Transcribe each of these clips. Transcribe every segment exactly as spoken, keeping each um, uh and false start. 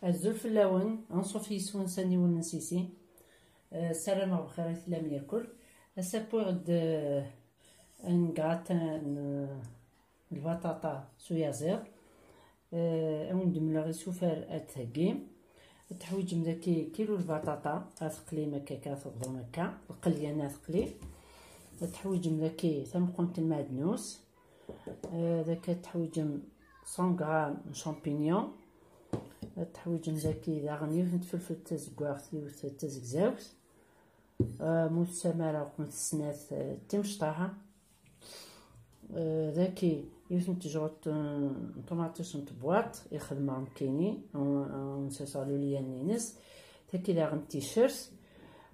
Azul fell-awen, anṣuf yis-wen s aniwel n sisi. Eh, ssarameɣ bxir i tellam yakul. Ass-a wwiɣ-d, eh, un gratin n, eh, lbaṭaṭa s uyaziḍ. Eh, ad wen-d-mleɣ isufar ad d-theggim. Ad teḥwiǧem daki kilu lbaṭaṭa, ad teqlim akka, ad tebḍum akka, lqelyan ad teqli. Ad teḥwiǧem daki tameqqunt n lmeɛdnus. Eh, daki ad teḥwiǧem cent grammes n champignon. Ad teḥwiǧem daki daɣen yiwet n tfelfelt tazeggaɣt, yiwet tazegzawt. Eh, musamara uqmet snat, eh, timecṭaḥ. Eh, daki yiwet n tejɣut n, n ṭumaṭic n tebwaṭ i xedmeɣ nekkini, n, n sasɣel ulyan-ines. Taki daɣen ticcert.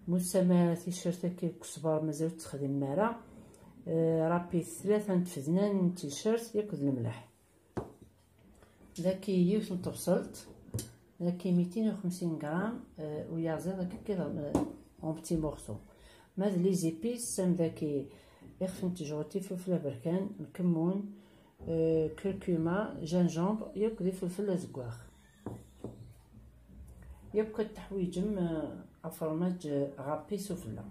Musamara ticcert-agi deg usber mazal ur tt-texdimem ara. Eh, rapit tlata n tfednan n ticcert yakk d lemleḥ. Daki yiwet n tebṣelt, daki mitin u xemsin gram, eh, uyaziḍ, daki kid, eh, en petits morceaux. Ma d les épices, am daki ixef n tejɣut, ifulfel aberkan, lkemmun, eh, curcuma, gingembre, yakk d ifulfel azeggaɣ. Yakk ad teḥwiǧem, eh, afremaj, eh, râpé sufella.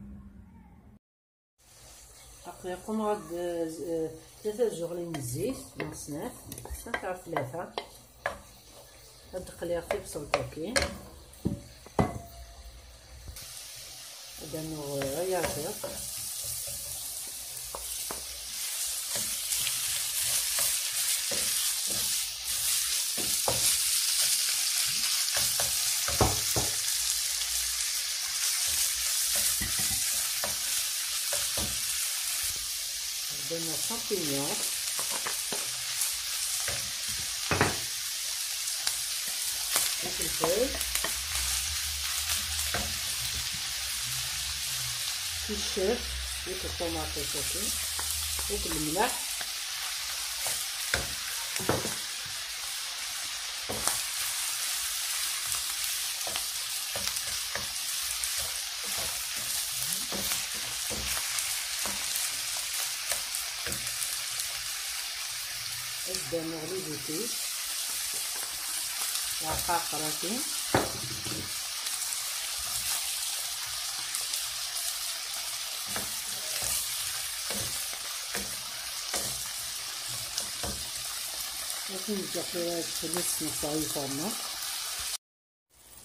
Aql-i qqumeɣ-d, eh, tlata tzuɣlin n zzit neɣ snat, snat ɣer tlata. Ad d-qliɣ tibṣelt-agi. Ad d-rnuɣ, eh, ayaziḍ. Rnuɣ champignons. Ifelfel. Ticcert. Yiwet n ṭumaṭic akken. Yiwet n lemleḥ. Ad d-rnuɣ les épices. Lɛeqaqer-agi. Ad ten-ǧǧeɣ tura ad ttxelliṣ netta i lfurnu.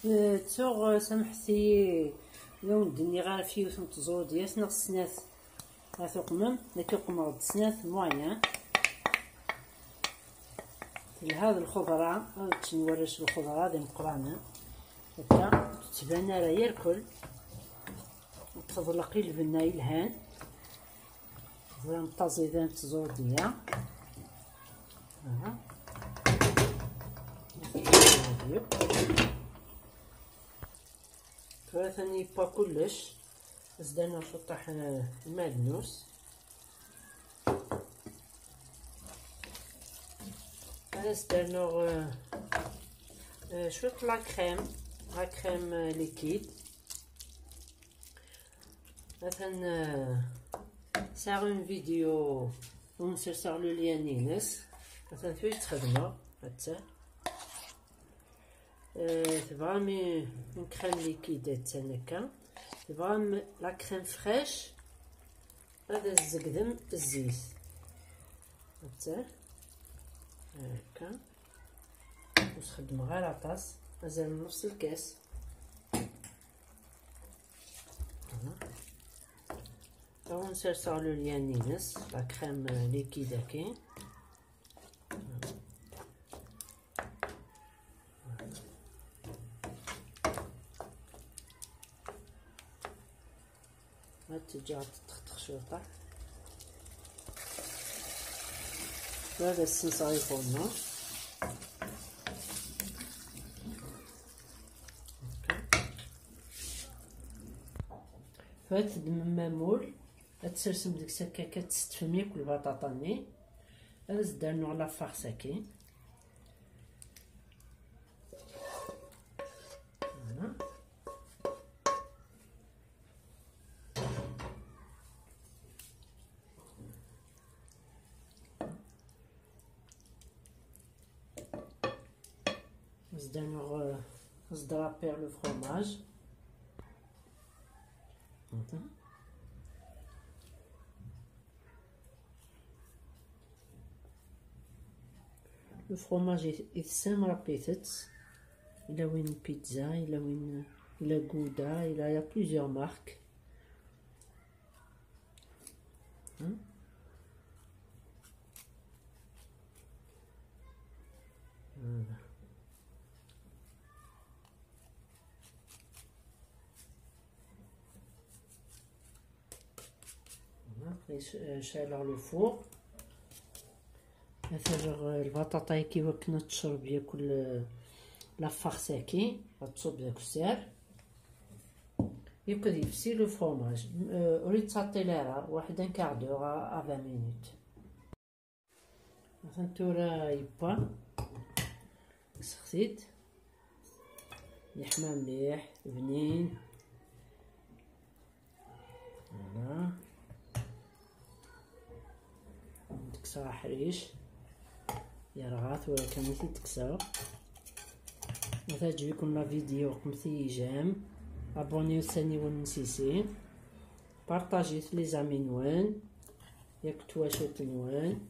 Eh, ttuɣ, eh, samḥet-iyi, ur awen-d-nniɣ ara ɣef yiwet n tẓuri d yas neɣ snat. Ad tuqmem, nekk uqmeɣ-d snat moyen. Telha d lxeḍra, ad ččen warrac lxeḍra d imeqqranen. Akka, ur tettban ara irkel. Teḍleq i lbenna yelhan. Bɣiɣ taẓidan n tẓurdiya. Aha. Tura tani yewwa kullec. Zdan ɣef uṭaḥ, eh, imadnus. Ad as-d-rnuɣ, eh, eh, cwiṭ la crème, la crème, eh, liquide. Atan, eh, sɛiɣ une vidéo ur nserseɣ le lien-ines. Atan tura i tt-xedmeɣ, atta. Eh, tebɣam i-, une crème liquide, attan akka. Tebɣam la crème fraîche, ad as-tzegdem zzit. Atta. Akka. Ur sxeddmeɣ ara aṭas. Azal n nefs lkas. Voilà. Ad awen-serseɣ le lien-ines, la crème liquide-agi. Ad teǧǧeɣ ad teṭṭexṭex cwiṭ. Ad as-senseɣ ifurnu. Tura teddmem amul, ad tsersem deg-s akka, ad tsetfem yakk lbaṭaṭa-nni. Ad as-d-rnuɣ la farce-agi. Voilà. Ad as-d-rnuɣ, euh, Zdrapir le fromage. Attends. Le fromage est, est simple à pizza. Il a une pizza, il a une, il a Gouda, il a, il a plusieurs marques. Hein? Voilà. Voilà, après, je, euh, je alors le four. Attends, euh, البطاطا كي وكنا تشرب ياكل، آه، la farce كي غتصب داك السعر. يقد يفسي le fromage. آه، وريت تسطي لها واحد un quart d'heure à vingt minutes. Attends, tura يبا. سخسيت. يحمى مليح، بنين. Voilà. نتكسر حريش. يا رغات ولا كان تكسر. وتعجبكم la vidéo قمتي j'aime. Abonnez ثاني ونسيسي. Partagez les amis نوان. ياك تواشوت نوان.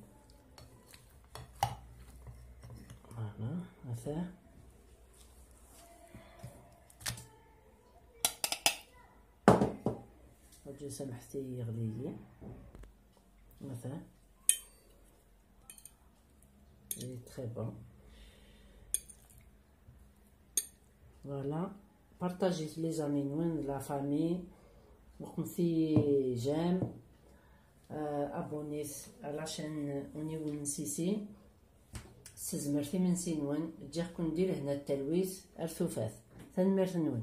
Voilà، هذا. رجل سمحتي يغلي لي. مثلا. اي تري بون. Voilà. Partagez les amis نوان، la famille. وقمتي j'aime. آه، abonnez à la chaîne ونسيسي. Ssezmret imensi-nwen, ǧǧiɣ-ken di lehna d talwit ar tufat. Tanemmirt-nwen.